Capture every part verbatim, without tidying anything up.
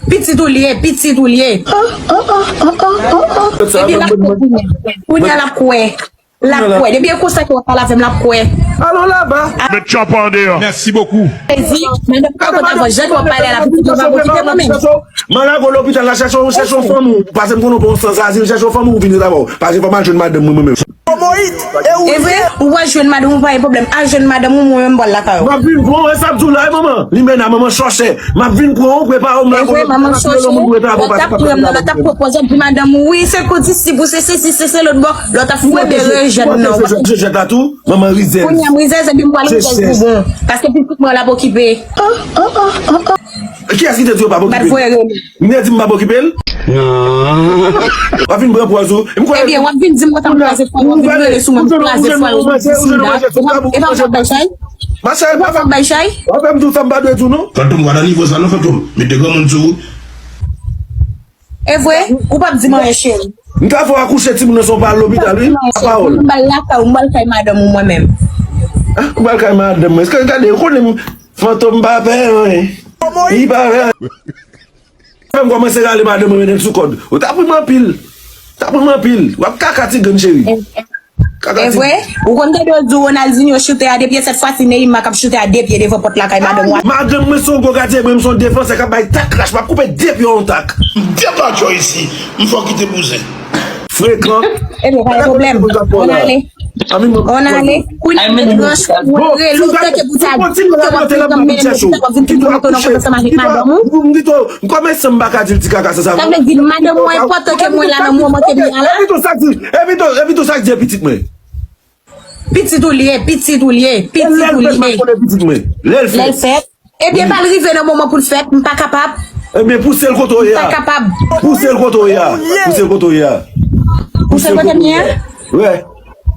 Pitit ou li ye, pitit ou li ye. Epi l ap kwè kounye a. Kounye a l ap kwè. L ap kwè. Depi e konsa ke w ap pale avè m, l ap kwè. Alon laba. Met tchòp an deyò. Mèsi bokou. Sezi, men nan pòt avan, jan ke w ap pale a la, pitit mwen pa poko kite mwen menm. M al lage w lopital la, chèche yon, chèche yon fanmi w. Paske m konnen w pa yon sanzazil, chèche yon fanmi w vin ret avè w. Paske fò m al jwenn madanm mwen, mwen menm. E vre, ou pral jwenn madanm ou, pa gen pwoblèm. Al jwenn madanm ou, mwen menm m pral lakay ou. M ap vin pran w, e sa m di w la, e manman. Limena, manman chòchè. M ap vin pran w, prepare w, m lage w lopital, lòt moun pou ret avè w, paske m p ap jwenn madanm mwen. Lòt ap pwopoze di madanm ou, wi, se kondisip ou, se sesi, se, se lòt bò. Lòt ap fwe bere jèn nan. Jèjèt la tou, manman rizèz. Kounye a m rizèz, epi m pral rizèz pou bon. Paske pitit mwen l ap okipe. Kiyès ki te di yo p ap okipe l? M te di m p ap okipe l? Non. W ap vin pran pòz ou. M kwè. Ebyen, w ap vin di m konsa m kraze fwa, w ap vin rele sou mwen, m kraze fwa, w ap vin di m da. E pa w ap bay chay? Ou pa fè m bay chay? W ap fè m di w sa m pa dwe di w non. Fantom, w pa nan nivo sa non, Fantom. Mete granmoun sou ou. E vre, ou p ap di m anyen, cheri. M ta fè w akouche timoun nan san w pa al lopital, wi. A pawòl. M pral lakay ou, m pral kay madanm ou mwen menm. Ah, ou pral kay madanm mwen. Èske gade, ou konnen m, Fantom pa pè anyen. Li pa pè anyen. Fè m kòmanse rale madanm mwen, mete l sou kòd. Ou ta pran m anpil. Ta pran m anpil. W ap kaka ti grenn, cheri. E vre, ou konn tande yo di Ronaldinho choute a de pye, sèt fwa si Neymar k ap choute a de pye devan pòt lakay madanm ou a. Madanm mwen se yon gwo gadyen, mwen m se yon defansè k ap bay tak krach, m ap koupe de pye yon tak. M depa djò isi, m fò kite bouzen. Frekan. Ebyen, pa gen pwoblèm. On ale. On ale. Kounye a mwen ranch mwen rele w tanke pou sa di ke w ap vin nan men m, pou sa w vin fè moto nan konn ansanm avèk madanm ou. M kòmanse m pa ka di l ti kaka sa. Sa vle di madanm mwen enpòtan ke mwen la nan moman ke m ye a la. Evito sa k di, evito, evito sa k di e pitit mwen. Pitit ou li ye, pitit ou li ye, pitit ou li ye. Lè l fèt, lè l fèt. Ebyen, pa l rive nan moman pou l fèt, m pa kapab. Ebyen, pouse l kote w ye a. M pa kapab. Pouse l kote w ye a. Pouse l kote w ye a. Pouse l kote m ye a? Wi.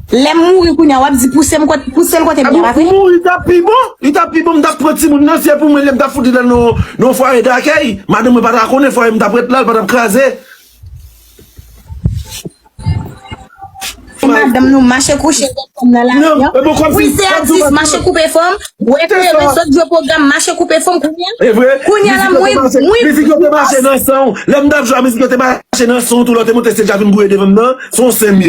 Lè m mouri kounye a, w ap di pouse m kote, pouse l kote m ye a, pa vre? Ou mouri, t ap pi bon. Li t ap pi bon, m t ap pran timoun nan, se pou mwen, lè m t ap fout li nan, nan yon fwaye dakèy. Madanm mwen pa ta konnen fwaye m t ap ret la, l pa t ap kraze. Madanm nou mache kouche, fanm nan la. Wi, se atis, mache koupe fanm. Wè ke yo sot jwe pwogram, mache koupe fanm kounye a. Kounye a la, mwen, mwen. Mizik yo te mache nan san w. Lè m t ap jwe a, mizik yo te mache nan san w, tou lè w te monte stage la vin gouye devan m nan, se yon sen m ye.